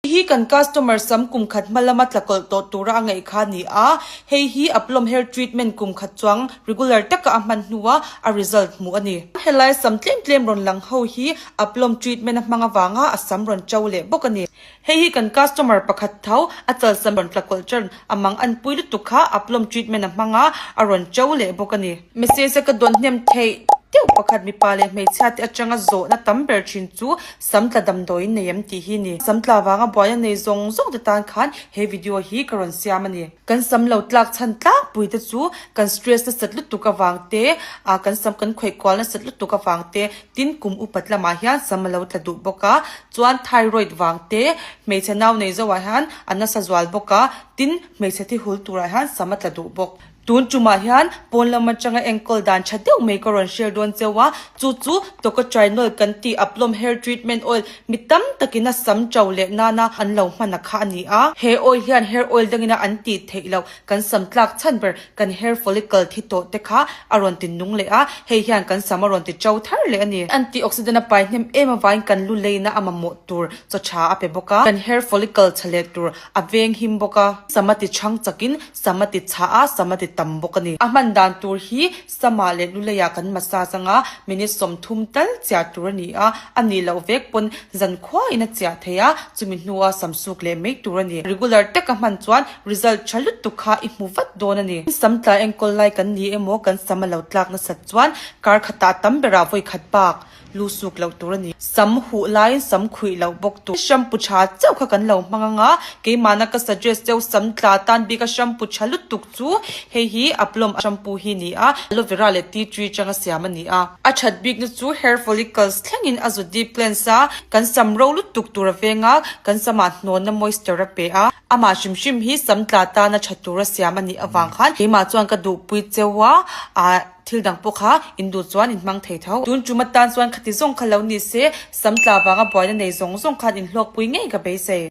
Hei hi kan customer sam kum khat hma lama tla kawlh tawh tura a ngaih kha a ni a, hei hi Aplomb hair treatment kum khat chuang regular taka a hman hnua a result hmuh a ni. Helai sam tlem tlem rawn lang ho hi Aplomb treatment a hmang avanga a sam rawn to leh bawk a ni. Hei hi kan customer pakhat tho a chal sam rawn tla kawlh tan a mang an pui lutuk kha Aplomb treatment a hmang a, a rawn to leh bawk a ni. Message a ka dawn hnem theih deuh pakhat mipa leh hmeichhia te atanga zawhna tam ber thin chu Sam tla damdawiin nei em tih hi ni. Sam tla vanga buaina nei zawng zawng te tan khan he video hi ka rawn siam a ni. Kan sam lo tlak chhan tlangpui te chu kan stress nasat lutuk avang te, ah kan sam kan khawih kual nasat lutuk avang te, tin kum upat lamah hian sam a lo tla duh bawk a, chuan thyroid vang te, hmeichhe nau nei zoah hian a nasa zual bawk a, tin hmeichhe thi hul turah hian sam a tla duh bawk. Tun tumah hian pawn lam atanga enkawl dan tha deuh mai ka rawn share dawn cheu a, chu chu Tocotrienol kan tih Aplomb hair treatment oil mi tam takin a sam to leh nana an lo hman a kha a ni a. He oil hian hair oil dangina an tih theih loh kan sam tlak chhan ber kan hair follicle thi tawh te kha a rawn ti nung leh a, hei hian kan sam a rawn ti to thar leh a ni. Antioxidant a pai hnem em avangin kan lu leina a mamawh tur chaw tha a pe bawk a, kan hair follicle chha leh tur a veng him bawk a, sam a ti chhang chakin sam a ti chhah a, sam a ti tam bawk a ni. A hman dan tur hi samah leh luleiah kan massage anga minute 30 tal chiah tur a ni a, a nih loh vek pawn zan khuain a chiah thei a, chumi hnua sam suk leh mai tur a ni. Regular taka hman chuan result tha lutuk kha i hmu vat dawn a ni. Sam tla enkawl lai kan ni emaw kan sam a lo tlak nasat chuan kar khatah tam berah vawi khat bak Lu suk loh tur a ni. Sam huh laiin sam khuih loh bawk tur. Shampoo tha chauh kha kan lo hmang ang a, keimahna ka suggest deuh sam tla tan bik a shampoo tha lutuk chu hei hi Aplomb shampoo hi ni a, aloe vera leh tea tree atanga siam a ni a. A that bikna chu hair follicles thlengin a zu deep cleanse a, kan sam ro lutuk tur a veng a, kan samah hnawnna moisture a pe a. Amah hrim hrim hi sam tla tana tha tura siam a nih avang khan keimah chuan ka duhpui cheu a, ah. Thil dang pawh kha in duh chuan in hmang thei tho. Tun tum atan chuan khati zawng kha lo ni se, sam tla vanga buaina nei zawng zawng khan in hlawkpui ngei ka beisei.